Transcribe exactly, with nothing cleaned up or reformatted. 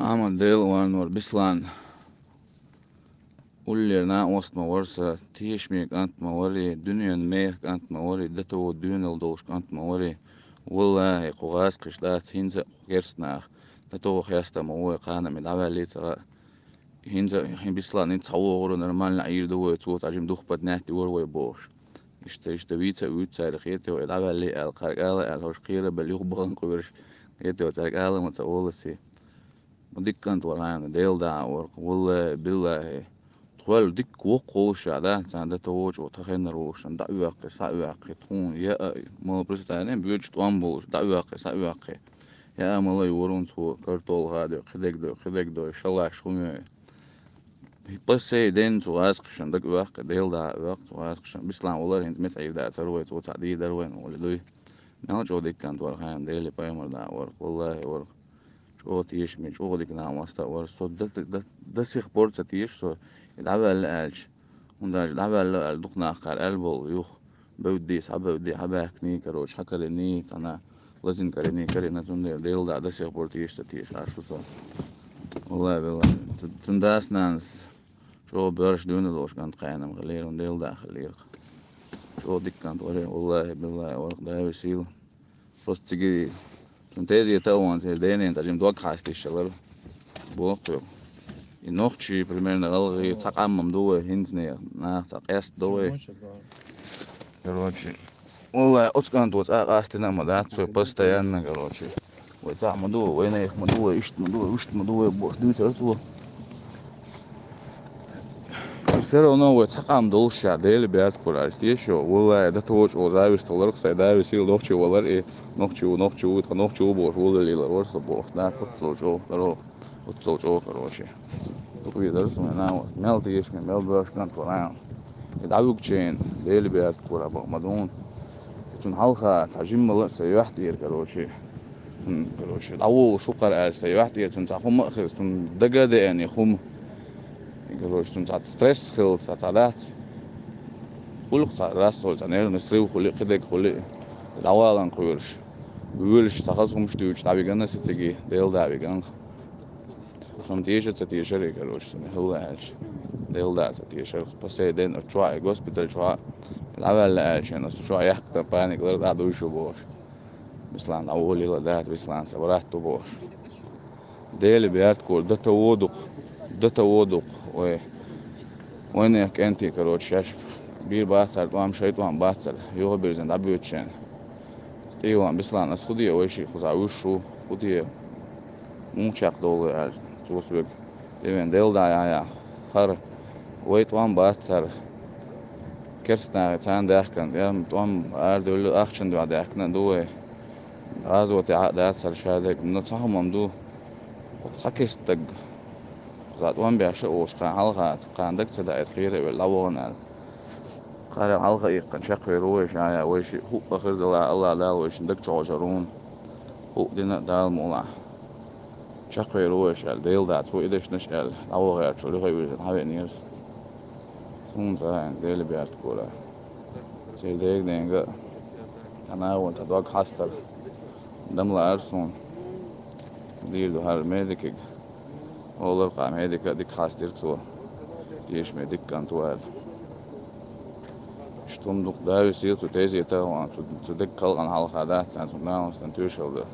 Ахьмад, Даьла ван вар, Беслан уллера накъост ма вар са, тешаме кӀант ма вар, дунен мехка кӀант ма вар, дата во доьналла долаш кӀант ма вар. ВаллахӀи, кхо гӀазкхаш дац хӀинца а кхо керста нах, дата во хеста ма вой, кхана ма дӀаваьллий цаӀ. ХӀинца а хӀин Беслан хӀинца хьавоагӀар, нормально Ӏийр да вай, цо цхьа жим духпад наьтта вар вай бохуш. Иштта, иштта вийца а вуьйцу цаьрга, хетий, вай дӀаваьллий аьлла, кхаьрга ала аьлла, хӀорш кхера бел юхабаханкъа верш, хетий, цаьрга ала ма ца оласи. Ма дика кӀант вар хьайна, Даьла духьа вар, валлахӀи, биллахӀи. Тхол дика воккха волуш а дац, царна дата во чӀогӀа тахеннар волуш, дӀаоьккхи, схьаоьккхи, тхуна яа, мала представление, боьдуш тӀом болуш, дӀаоьккхи, схьаоьккхи. Яа мала йорун цо, картол хадой, кхидерг дой, кхидерг дой, шалаш хӀума йой. По сей день цу гӀазкхашна дага оьккхи, Даьла духьа оьккхи цу гӀазкхашна. Беслан валар хӀинца меца Ӏийр дацар вай, цо цхьа дийр дар вайна, вали дуй. Мел чӀогӀа дика кӀант вар хьайна, Даьлеи пайхамара духьа вар, валлахӀи, вар. ЧӀогӀа тешаме, чӀогӀа дика накъост а вар. Со до, до, до сих пор ца теша со, и дӀаваьлла аьлча. ХӀунда аьлча дӀаваьлла аьлла дукха нах кхара аьлла болу юха. Бевдий, схьабевдий, хьабаьхкиний, короче, хьакариний, цхьана лазийна кариний, карийна, цундела Даьла духьа до сих пор теша ца теша, Ӏаш ву со. ВаллахӀи, биллахӀи. Цу-, цуьнан дас-нанас чӀогӀа боьрша дуьйна долуш кӀант хьайна-м хилира, хӀунда Даьла духьа хилира. ЧӀогӀа дика кӀант вар, валлахӀи, биллахӀи, вар, Дала весийла. Просто цига цунна тезета а ван, церан дена цхьа жим дог хьаста йиш ялар. Боху хьоьга. И нохчий, примерно, гӀалгӀай цхьа къам ма ду вай, хӀинцане нах цхьа къаьста ду вай. Короче, валлахӀи, оцу кӀанто цкъа а къастийна а ма дац вай постоянно, короче. Вай цхьаъ ма ду вай, вайнах ма ду вай, иштта ма ду вай, вуьшта ма ду вай бохуш дуьйцура цо. Всё равно вай цхьа къам долуш ша, Даьла бертахура аьлча, тешо, валлахӀи, дата во чӀогӀа зависть хиларх, сай да весийла нохчи валар и, нохчи ву, нохчи ву, тха нохчи ву бохуш, валлалийла вар со бохуш, да, куццал чӀогӀа, здорово, куццал чӀогӀа, короче. Дукха везар суна, на, вот, мел тешаме, мел боьрша кӀант вар хьайна. И дӀавуьгучу хенахь, Даьла бертахура бакъ ма дуна. Цунна хьалха цхьа жиммала а сайн юьхь тӀера, короче. Цунна, короче, дӀаволуш ву-кх аьлла, сайн юьхь тӀера цунна цхьа хӀума а хеза, цунна дага а деана хӀума. И, короче, цунна цхьа стресс хилла, цхьа, цхьа дац. Хуьлу-кх цхьа расстройство, цхьа нервный срыв хуьлу, кхидерг хуьлу, дӀавалан кхоьруш. Воьлуш цхьа хаза хӀумаш дуьйцуш дӀавигна сицига, Даьла духьа вигна-кх. Со-м теша а ца тешара, короче, цунна хӀаллакьхьаьжча. Даьла духьа ца тешара. По сей день оцу чохь, и госпиталь чохь, дӀаваьлла аьлча, оцу чохь яхкта паник лар дӀа дуй шу бохуш. Беслан дӀаволийла, дада, Беслан са брат ву бохуш. Даьла бертахура, дата во ду-кх, дата во ду-кх, вай. Вайнах кӀентий, короче, шаьш бийр бацар, тӀом шайтӀом бацар, юха бирзина дӀабоьдучу хенахь. ТӀе ван Беслан, ас хӀу де, вай шиъ кхузахь вуьш ву, хӀу де? Муха чекхдовлу аьлча, цо соьга. ТӀе вен Даьла духьа яхь, хӀара вай тӀом бац хӀара. Керстанахи царна даьхкина, я тӀом арадевлла ахчан дуьхьа даьхкина ду вай. ГӀазотехь а дац хӀара шадерг, но цхьа хӀума-м ду. Цхьа керста стаг. Кхузахь тӀом беш а волуш, кхана хьалха, кхана дага ца даийта кхера а велла, дӀавахана аьлла. Кхарел хьалха иккхина чекхвер ву вай ша, я вай шиъ хӀуъа хир делахь, АллахӀ Дала вайшинна даг чу гӀожар ву. ХӀуъа дина а Дала мукъалахь. Чекхвер ву вай ша аьлла, Даьла духьа, цо и дешнаш аьлла, дӀавахарчул юха а вирзина хьавеана еза. Суна цара аьлла, Даьла бертахура. Церан дега-ненга а, цхьа нахана цхьа дог хьастар. Дама лаьара суна. Дийр ду хӀара медикига. Олар-кх, медика а дика хьастира цо. Тешаме дика кӀант ву аьлла. Иштта хӀума ду-кх, Дала весийла, цу тезета а ван, цу, цу деган халкъана хьалха дац царна, цу нахана тоьшалла дар.